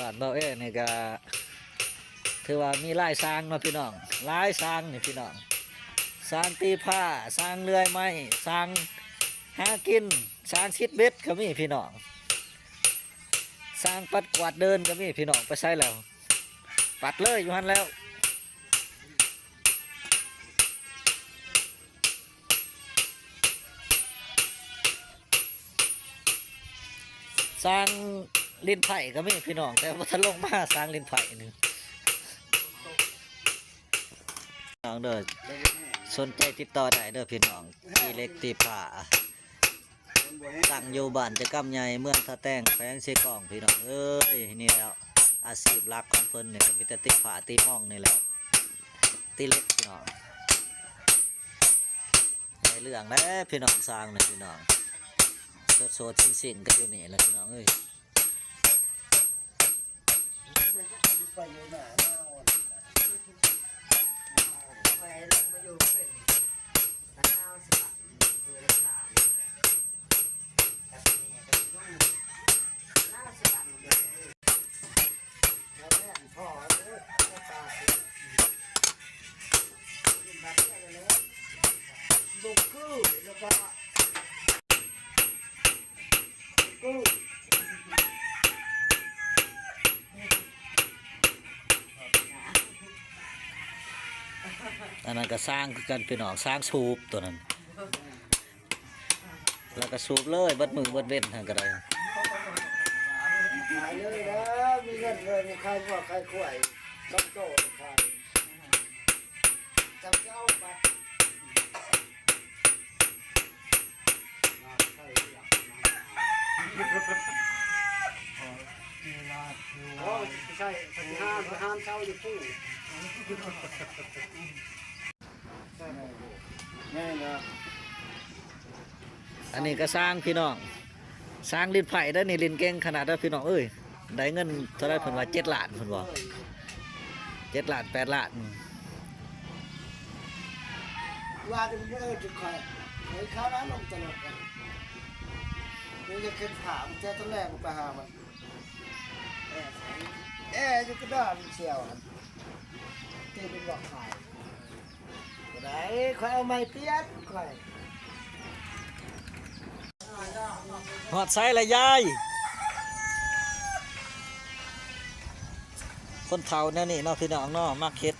ບ້ານເບົາແອນີ້ກະຖືວ່າມີຫຼາຍຊ່າງເນາະພີ່ນ້ອງ, ຫຼາຍຊ່າງນີ້ພີ່ນ້ອງ, ຊ່າງຕີຜ້າ, ຊ່າງເລື່ອຍໄມ້, ຊ່າງຫາກິນ, ຊ່າງຊິດເບັດກໍມີພີ່ນ້ອງ, ຊ່າງປັດກວາດເດີ່ນກໍມີພີ່ນ້ອງ. ໄປໃສແລ້ວ? ປັດເລີຍ ຢູ່ຫັ້ນແລ້ວ. ຊ່າງຫຼິ້ນໄພ້ກໍມີພີ່ນ້ອງ, ແຕ່ບໍ່ທັນລົງມາ. ຊ່າງຫຼິ້ນໄພ້ນີ້ພີ່ນ້ອງເດີ, ສົນໃຈຕິດຕໍ່ໄດ້ເດີພີ່ນ້ອງ, ຕີເຫຼັກຕີຜ້າ. ຕັ້ງຢູ່ບ້ານຈະກຳໃຫຍ່ ເມືອງທ່າແຕງ ແຂວງເຊກອງ ພີ່ນ້ອງເອີຍ. ນີ້ແຫຼະ ອາຊີບຫຼັກຂອງເພິ່ນນີ້ ກໍມີແຕ່ຕີຜ້າຕີມອງນີ້ແຫຼະ, ຕີເຫຼັກພີ່ນ້ອງ. ໄດ້ເລື່ອງແລ້ວພີ່ນ້ອງ, ຊ່າງນີ້ພີ່ນ້ອງ, ໂສດໆຊິງໆກັນຢູ່ນີ້ແຫຼະພີ່ນ້ອງເອີຍ. ອັນນັ້ນກໍຊ່າງຄືກັນພີ່ນ້ອງ, ຊ່າງສູບຕົວນັ້ນ, ແລ້ວກໍສູບເລີຍ ເບິດມື້ເບິດເວັນຫັ້ນກໍໄດ້. ຂາຍເລີຍນະ, ມີເງິນເລີຍ ມີຂາຍງົວຂາຍຄວາຍ ກັບໂຕຂາຍ. ເຈົ້າເຈົ້າບັດ ໂອ້ຍ ໃສ່ປະຕິຫານ ປະຫານເຊົາຢູ່ພຸ້ນ. ອັນນີ້ກໍຊ່າງພີ່ນ້ອງ, ຊ່າງຫຼິ້ນໄພ້ເດີນີ້, ຫຼິ້ນເກັ່ງຂະໜາດເດີພີ່ນ້ອງເອີຍ. ໄດ້ເງິນເທົ່າໃດເພິ່ນວ່າ ເຈັດລ້ານ ເພິ່ນວ່າ ເຈັດລ້ານ ແປດລ້ານ. ວ່າແຕ່ມັນເອີ້ນຈຸດຂ້ອຍ ຂ້ອຍຄາວນັ້ນລົງຕະຫຼອດກັນ. ມັນຢາກຂຶ້ນຜາ ມັນແຕ່ຕອນແລກມັນໄປຫາມັນ ແອ ແອຢູ່ກະດານເຊວຫັ້ນ ຕີເປັນບອກຂາຍ. ບໍ່ໄດ້ ຂ້ອຍເອົາໄມ້ປຽນຂ້ອຍ. ຮອດໃສລະຍາຍ? ຄົນເຖົ້າແນວນີ້ເນາະພີ່ນ້ອງເນາະ, ມັກເຮັດ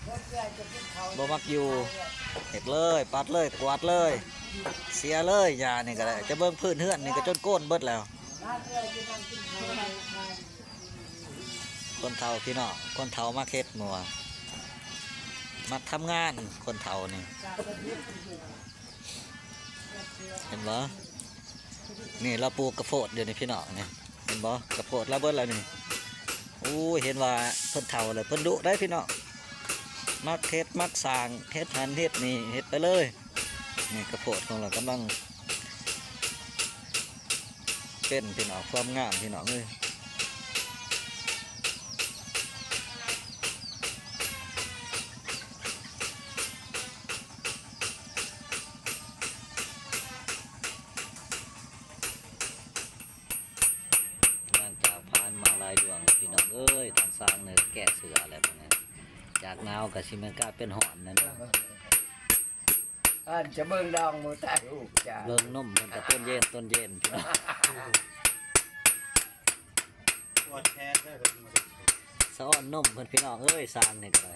ບໍ່ມັກຢູ່. ເຮັດເລີຍ ປັດເລີຍ ກວາດເລີຍ ເສຍເລີຍ. ຢານີ້ກໍໄດ້ ຈະເບິ່ງພື້ນເຮືອນນີ້ກໍຈົນໂກນເບິດແລ້ວ. ຄົນເຖົ້າພີ່ນ້ອງ, ຄົນເຖົ້າມັກເຮັດ ໝູ່ວ່າ ມັກທຳງານ ຄົນເຖົ້ານີ້. ເຫັນບໍ່? ນີ້ລາວປູກກະໂພດຢູ່ນີ້ພີ່ນ້ອງນີ້, ເຫັນບໍ່? ກະໂພດລາວເບິດແລ້ວນີ້. ໂອ້ຍ ເຫັນວ່າເພິ່ນເຖົ້າແລ້ວ ເພິ່ນດຸໄດ໋ພີ່ນ້ອງ, ມັກເຮັດມັກສ້າງ ເຮັດຫັ້ນເຮັດນີ້ ເຮັດໄປເລີຍ. ນີ້ກະໂພດຂອງລາວກຳລັງ ເປັນພີ່ນ້ອງ, ຄວາມງາມພີ່ນ້ອງເອີຍ. ຫຼັງຈາກຜ່ານມາຫຼາຍດວງແລ້ວພີ່ນ້ອງເອີຍ, ທາງຊ່າງນີ້ແກ້ເສື້ອແລ້ວບັດນີ້, ຈາກໜາວກໍຊິແມ່ນກາຍເປັນຮ້ອນແລ້ວເນາະ. ອັນຈະເບິ່ງດອງມືຕາລູກຈ້າ ເບິ່ງນົມເພິ່ນກະຕົ້ນເຢັນ ຕົ້ນເຢັນພີ່ນ້ອງ. ປວດແຂນເດີ ສະອອນນົມເພິ່ນພີ່ນ້ອງເອີຍ, ຊ່າງນີ້ກໍໄດ້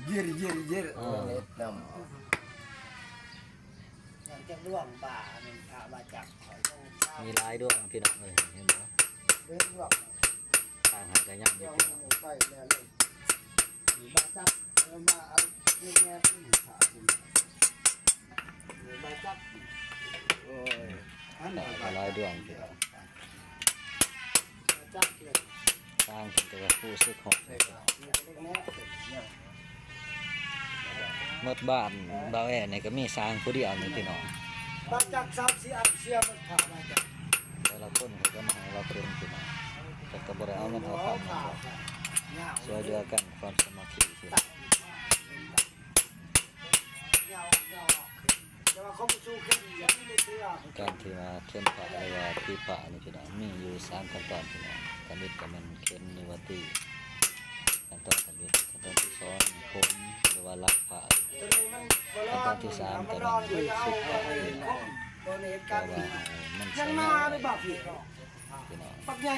ເອີ ເຢັນໆໆ ເອີ ເລັດນົມ. ຍັງຈະລວງບ່າ ອັນນັ້ນພະວ່າຈັກ ມີຫຼາຍດວງພີ່ນ້ອງເອີຍ, ເຫັນບໍ່? ເບິ່ງລວງ ທາງຫັ້ນກໍຍັງຢູ່ພີ່ນ້ອງ. ໂອ້ຍ ອັນນັ້ນກໍຫຼາຍດວງພີ່ນ້ອງ. ຊ່າງເພິ່ນກໍຮູ້ສຶກຮອດ. ໝົດບ້ານບ່າວແອນນີ້ກໍມີຊ່າງຜູ້ດຽວນີ້ພີ່ນ້ອງ. ມາຈາກສາມສີ່ອັນເສຍມັນຂາມາຈາກ ແຕ່ລະຄົນເພິ່ນກໍມາໃຫ້ລາວເປັນພີ່ນ້ອງ, ເພິ່ນກໍບໍ່ໄດ້ເອົາເງິນເອົາຄຳນຳ. ຊ່ວຍເຫຼືອກັນ ຄວາມສາມັກຄີພີ່ນ້ອງ. ການທີ່ວ່າເຂັນພະ ຫຼືວ່າຕີພະນີ້ພີ່ນ້ອງ ມີຢູ່ສາມຂັ້ນຕອນພີ່ນ້ອງ. ທຳອິດກໍແມ່ນເຂັນ ຫຼືວ່າຕີ. ຂັ້ນຕອນທຳອິດ. ຂັ້ນຕອນທີສອງ ພົນ ຫຼືວ່າລັບຜ້າ. ຂັ້ນຕອນທີສາມກໍແມ່ນສຸບຜ້າ. ແຕ່ວ່າມັນໃຊ້ງານໄດ້ ພີ່ນ້ອງ. ບັກໃຫຍ່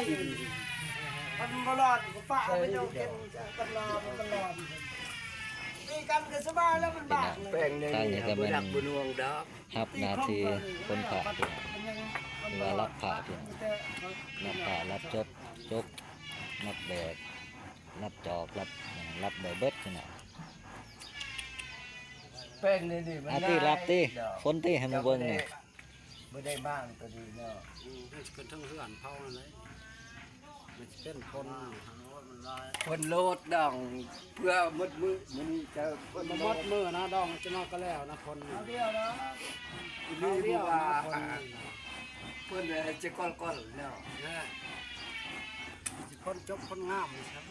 ມັນບໍ່ລອດ ກໍປະໄປເຈົ້າເກັບ ມັນລອດ ມັນລອດ. ຕີກັນກໍສະບາຍແລ້ວ ມັນບາກ. ແປ້ງນີ້ ທາງນີ້ກໍແມ່ນ ບໍ່ໜ່ວງດອກ ຮັບໜ້າທີ່ຂົນຜ້າ ພີ່ນ້ອງ ຫຼືວ່າລັບຜ້າ ພີ່ນ້ອງ. ລັບຜ້າ ລັບຈົກ ຈົກ ລັບແບກ ລັບຈອກ ລັບຫຍັງ ລັບໄດ້ເບິດ ພີ່ນ້ອງ. ແປ້ງນີ້ນີ້ມັນ ອາ ຕີ ລັບຕີ ຂົນຕີ ໃຫ້ໝູ່ເບິ່ງນີ້. ບໍ່ໄດ້ມາງຕົວນີ້ເນາະ. ອືມ ເພິ່ນເທິງເຮືອນເຂົານັ້ນແຫຼະ ມັນຊິເປັນຄົນ ຄົນໂລດດອງ ເພື່ອໝົດມື້ ມື້ນີ້ຈະຄົນ ບໍ່ໝົດມື້ນະ ດອງຈະມາກໍແລ້ວນະ ຄົນນີ້. ເອົາດຽວນະ ນີ້ບໍ່ວ່າ ເພິ່ນຈະກ່ອນໆແລ້ວ ຊິຄົນຈົບຄົນງາມນີ້ຊະ.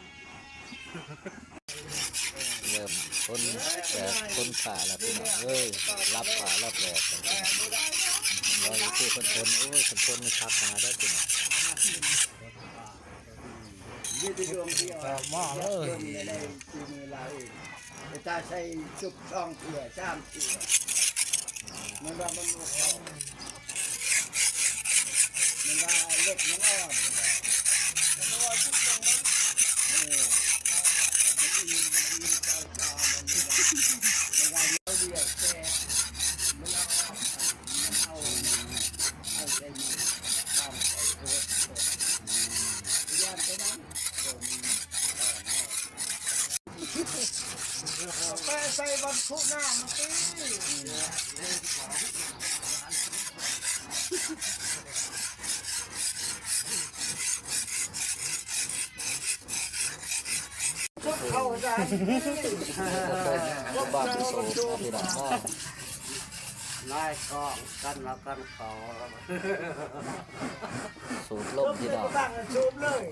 ເລີ່ມຂົນແບກຂົນຜ້າແລ້ວ ພີ່ນ້ອງເອີຍ. ລັບຜ້າລັບແບກກັນ ພີ່ນ້ອງ. ລອງດູເພິ່ນຂົນ ໂອ້ຍ ເພິ່ນຂົນນີ້ຄັກຂະໜາດໃດ ພີ່ນ້ອງ. ມີແຕ່ດວງດຽວ ມາເລີຍ ໄດ້ ໄດ້ ໄປຕາໃສ່ຊຸບສອງເທື່ອສາມເທື່ອ ມັນວ່າມັນບໍ່ເຂົ້າ ມັນວ່າເຫຼັກມັນອ່ອນ ເອີ ມັນອີງ ມັນອີງເຈົ້າ ເຈົ້າ ມັນວ່າ ມັນວ່າດຽວແຕກ ມັນເອົາ ມັນເອົາ ເອົາໃສ່ມື ເອົາໃສ່ໂອດ ໂອດ ຢ້ານຕົວນັ້ນ ຕົວມັນອ່ອນເນາະ. ເອົາໄປໃສ່ວັດຖຸນ້ຳມັນຕິ ເຂົ້າໃຈ ບ້ານໂສມເນາະ ພີ່ນ້ອງເນາະ. ຫຼາຍກອງກັນລະກັນເຂົາ ສູດລົມ ພີ່ນ້ອງ ສູດເລີຍ.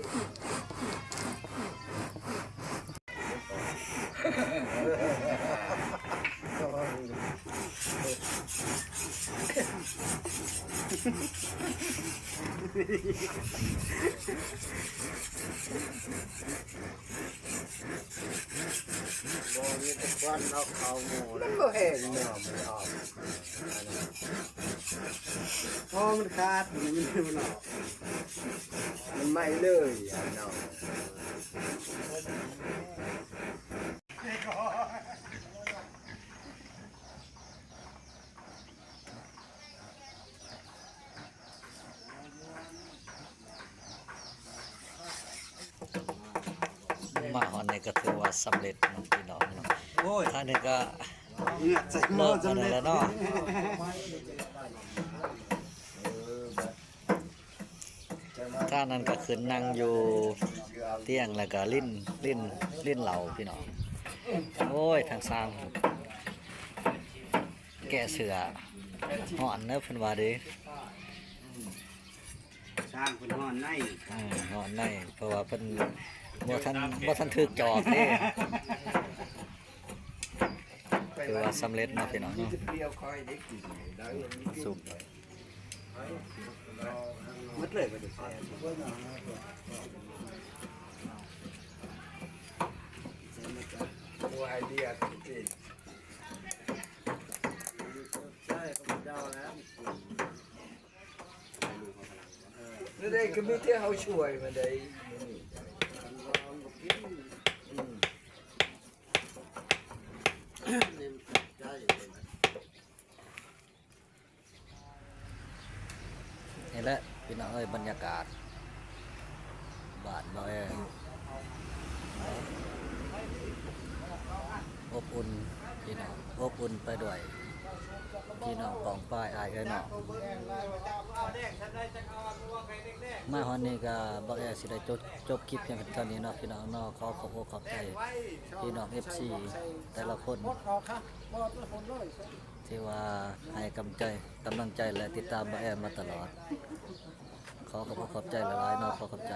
ບໍ່ມີແຕ່ຄວັນເອົາເຂົ້າໝູ່ ມັນບໍ່ແຫ້ງເນາະ ມັນອອກ ພໍມັນຂາດ ມັນຢູ່ເນາະ ມັນໄໝ້ເລີຍເນາະ. ມາຮອດນີ້ກໍຖືວ່າສຳເລັດເນາະ ພີ່ນ້ອງເນາະ. ໂອ້ຍ ທ່ານນີ້ກໍເຫືອກໃສ່ໝໍ້ ເລີກອັນນັ້ນແຫຼະເນາະ. ທ່ານນັ້ນກໍຂຶ້ນນັ່ງຢູ່ຕຽງ ແລ້ວກໍຫຼິ້ນ ຫຼິ້ນ ຫຼິ້ນເຫຼົ້າ ພີ່ນ້ອງ. ໂອ້ຍ ທາງຊ່າງແກະເສື້ອ ຮ້ອນເດີ ເພິ່ນວ່າເດ້. ຊ່າງເພິ່ນຮ້ອນໃນ ເອີ ຮ້ອນໃນ ເພາະວ່າເພິ່ນບໍ່ທັນ ບໍ່ທັນຖືກຈອກເດ້. ຖືວ່າສຳເລັດເນາະ ພີ່ນ້ອງເນາະ. ສຸກ ໝົດເລີຍ ບໍ່ໄດ້ໃສ່ ບໍ່ໃຫ້ເບຍກິນ. ໃສ່ກັບເຈົ້າແລ້ວ ແນວໃດກໍມີແຕ່ເຮົາຊ່ວຍມັນໄດ້. ນີ້ແຫຼະພີ່ນ້ອງເອີຍ ບັນຍາກາດບ້ານບ່າວແອ ອົບອຸ່ນພີ່ນ້ອງ ອົບອຸ່ນໄປດ້ວຍພີ່ນ້ອງປ້ອງປາຍ ອ້າຍເອື້ອຍນ້ອງ. ມາຮອດນີ້ກໍບ່າວແອຊິໄດ້ຈົບ ຈົບຄລິບພຽງເທົ່ານີ້ເນາະ ພີ່ນ້ອງເນາະ. ຂໍຂອບອົກຂອບໃຈພີ່ນ້ອງເອັຟຊີແຕ່ລະຄົນ ທີ່ວ່າໃຫ້ກຳໃຈ ກຳລັງໃຈ ແລະ ຕິດຕາມບ່າວແອມາຕະຫຼອດ. ຂໍຂອບອົກຂອບໃຈຫຼາຍໆເນາະ ຂໍຂອບໃຈ.